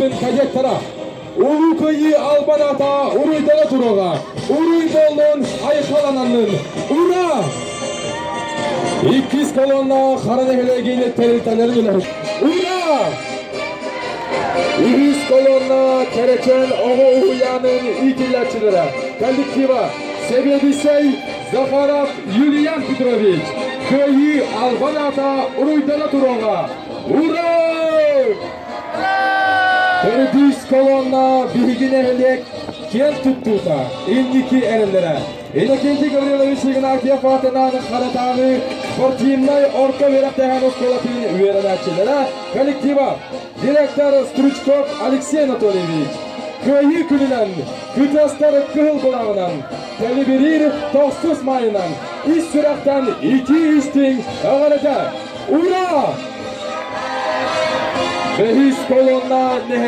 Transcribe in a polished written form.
Кадеттара Улуу Кыайыы албан аата уруйдана туруоҕа! Уруй буоллун, айхалананнын! Ура! Иккис колонна Хара нэһилиэгин тэрилтэлэрин үлэһит. Ура! Үһүс колонна Кэрэчээн оҕо уһуйаанын иитиллээччилэрэ, коллектива, сэбиэдиссэй Захаров Юлиан Петрович, Кыайыы албан аата уруйдана туруоҕа! Ура! Төрдүс колонна биһиги нэһилиэк киэн туттуута, инники эрэллэрэ. Иннокентий Гаврилович Игнатьев аатынан Харатааҕы спортивнай орто үөрэхтээһин оскуолатын үөрэнээччилэрэ, коллектива, директор Стручков Алексей Анатольевич, Кыайыы күнүнэн, кытыастар кыһыл былааҕынан, тэлибириир тохсус маайынан ис сүрэхтэн итии-истиҥ эҕэрдэ! Ура! Бэһис колонна нэһилиэк.